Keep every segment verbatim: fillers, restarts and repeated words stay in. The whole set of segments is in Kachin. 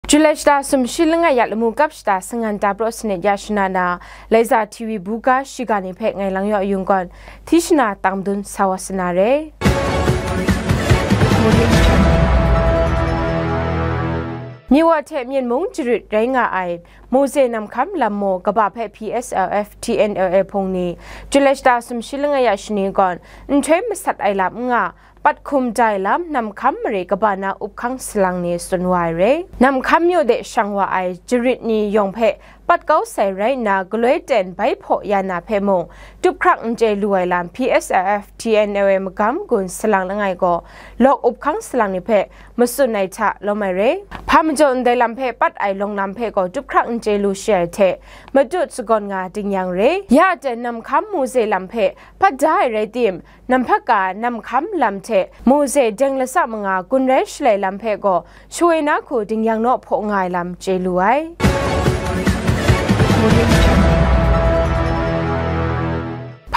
Julai shata sumshi langai ya lamu kap shata sangan ta praw sanit ya shana na, Laiza T V buga shiga ni hpe ngai lang yaw yung gawn, Tishna tang madun sa wa sana re. Miwa hte Myen mung jarit rai nga ai, Moze namhkam lam maw kaba hpe P S L F, T N L A hpung ni, Julai shata sumshi langai ya shani gawn, nhtoi masat ai lam n nga, pat hkum dai lam, namhkam mare kaba na up hkang salang ni tsun wa ai re. Namhkam maw de shang wa ai jarit ni yawng hpe pat kau sai rai nna, galoi ten bai hpaw ya na hpe mung, tup hkrak n chye lu ai lam, P S L F, T N L A magam gun salang langai gaw, lawk up hkang salang ni hpe matsun ai hta lawm ai re. Hpa majaw ndai lam hpe pat ai lawng lam hpe gaw tup hkrak n chye lu shi ai hte, matut sagawn nga ding yang re. Ya ten namhkam Moze lam hpe pat da ai rai tim, namhpaka namhkam lam hte Moze deng latsa manga gun rai shalai lam hpe gaw shawoi na hku ding yang naw hpaw nga ai lam chye lu ai.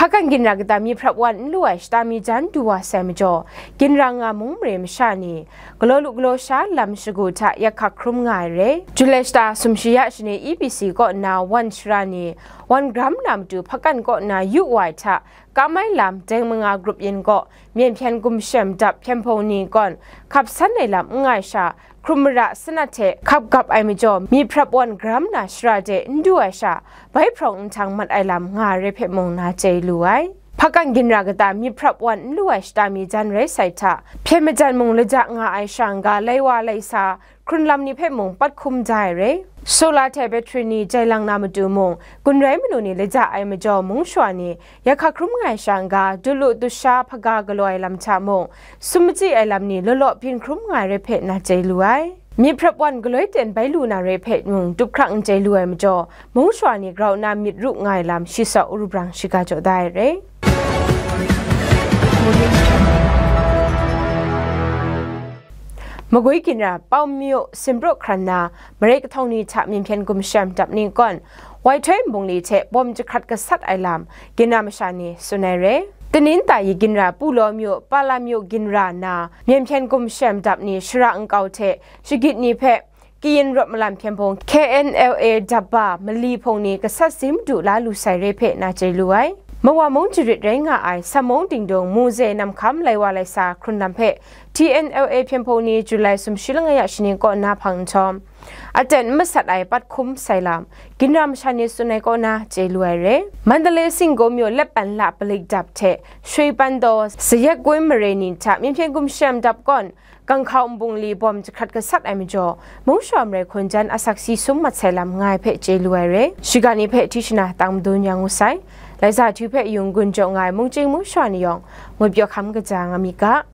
Hpakan ginra kata myi hprap wan n lu ai shata myi jan du wa sai majaw, ginra nga mung mare masha ni, galaw lu galaw sha lam shagu hta yak hkak hkrum nga ai re. Julai shata sumshi ya shani E B C kaw nna wan shara ni, wan gram na matu hpakan kaw nna yu wa ai hta, kam ai lam deng manga grup yin kaw, myen hpyen gumshem dap hpyen hpung ni gawn, hkap san ai lam n nga ai sha, hkrum mara sanat hte hkap gap ai majaw, myi hprap wan gram na shara de n du ai sha, bai hprawng nhtang mat ai lam nga ai re hpe mung na chye lu ai. Hpakan ginra kata myi hprap wan n lu ai shata myi jan rai sai hta, hpyen majan mung laja nga ai sha n-ga, lai wa lai sa, hkrun lam ni hpe mung pat hkum da ai re. Sola hte battery ni jai lang na matu mung, gun rai manu ni laja ai majaw, mung shawa ni yak hkak hkrum nga ai sha n-ga, du lu du sha hpaga galaw ai lam hta mung, sum machyi ai lam ni law law byin hkrum nga ai re hpe na chye lu ai. Myi hprap wan galoi ten bai lu na re hpe mung, tup hkrak n chye lu ai majaw, mung shawa ni grau nna myit ru nga ai lam, shi saw Uru Brang shiga jaw da ai re. Magwi ginra Pawmyo Simpraw hkran na, marai kahtawng ni hta myen hpyen gumshem dap ni gawn, wai htoi nbungli hte bawm jahkrat gasat ai lam, ginra masha ni tsun ai re. Tenin ta yi ginra Pulawmyo, Palamyo ginra na, myen hpyen gumshem dap ni shara nkau hte shagit ni hpe, kayin rawt malam hpyen hpung K N L A dap ba mali hpung ni gasat sim du la lu sai re hpe na chye lu ai. Mawa mung jarit rai nga ai Samung dingdung Moze namhkam lai wa lai sa hkrun lam hpe T N L A hpyen hpung ni Julai sumshi langai ya shani kaw na hpang nhtawm, aten n masat ai pat hkum sai lam, ginra masha ni tsun ai kaw na chye lu ai re. Mandalay Singgo myo Lep Pan La Palik dap hte Shoi Pan Daw Sayek Woi mare ni hta myen hpyen gumshem dap gawn, ganghkau nbungli bawm jahkrat gasat ai majaw, mung shawa marai hkun jan asak si sum mat sai lam nga ai hpe chye lu ai re. Shiga ni hpe Tishna tang madun yang ngu sai. Laiza T V hpe yung gun jaw nga ai mungchying mung shawa ni yawng, ngut pyaw hkam kaja nga mi ga.